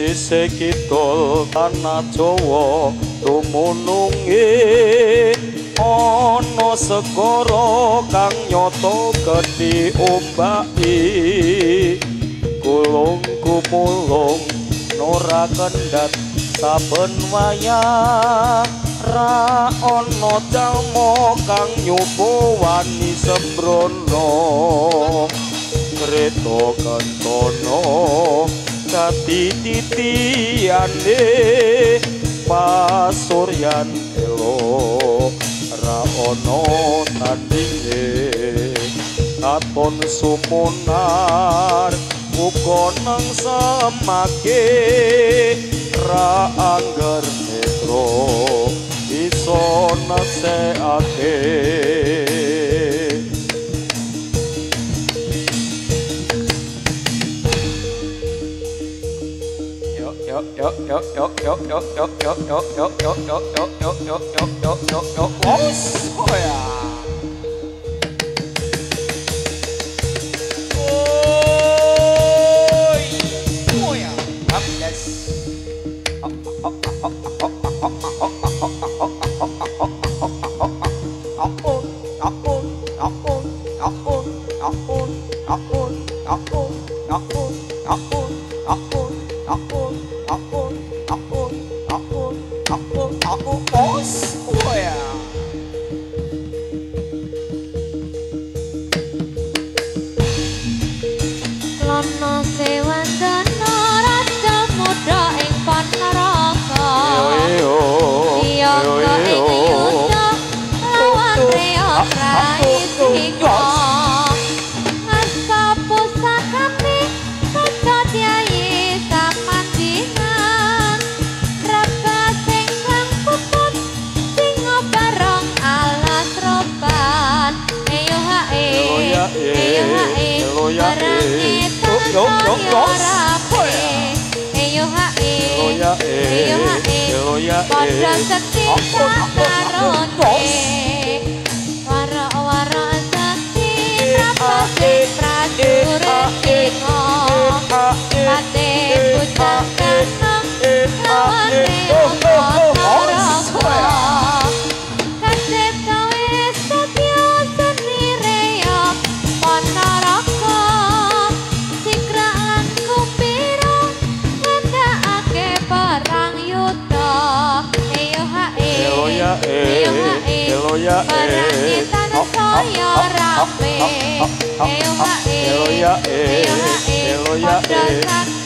Sisih kidul tanah Jawa dumununge ana segara kang nyata gedhe ombake gulung gumulung ora kendhat saben wayah ra ana jalma kang nyoba wani sembrono kreta kentana dadi titiyane pasuryan elo ra ana tandinge katon sumunar uga nang semake ra angger netro iso nasekake. Yo yo yo yo yo yo yo yo yo yo yo yo yo yo yo yo yo yo yo oh ya. Oi, oh ya. Yes. Klono sewandana raja muda ing Panaraga siyaga ing yuda lawan reog rai singa ngarsa pusakane kaca kyai samandingan rebas ingkang puput singa barong alas roban eyo hae eyo hae eyo hae eyo hae padha sekti sakarone wara-wara sakti prapate prajurit singa pate bujang kanom lawan reog Batara kacipta wis setya seni reog Panaraga sikra lan kumpira ngendakake perang yuda eyo hae eyo hae perang tan saya rame eyo hae eyo hae padha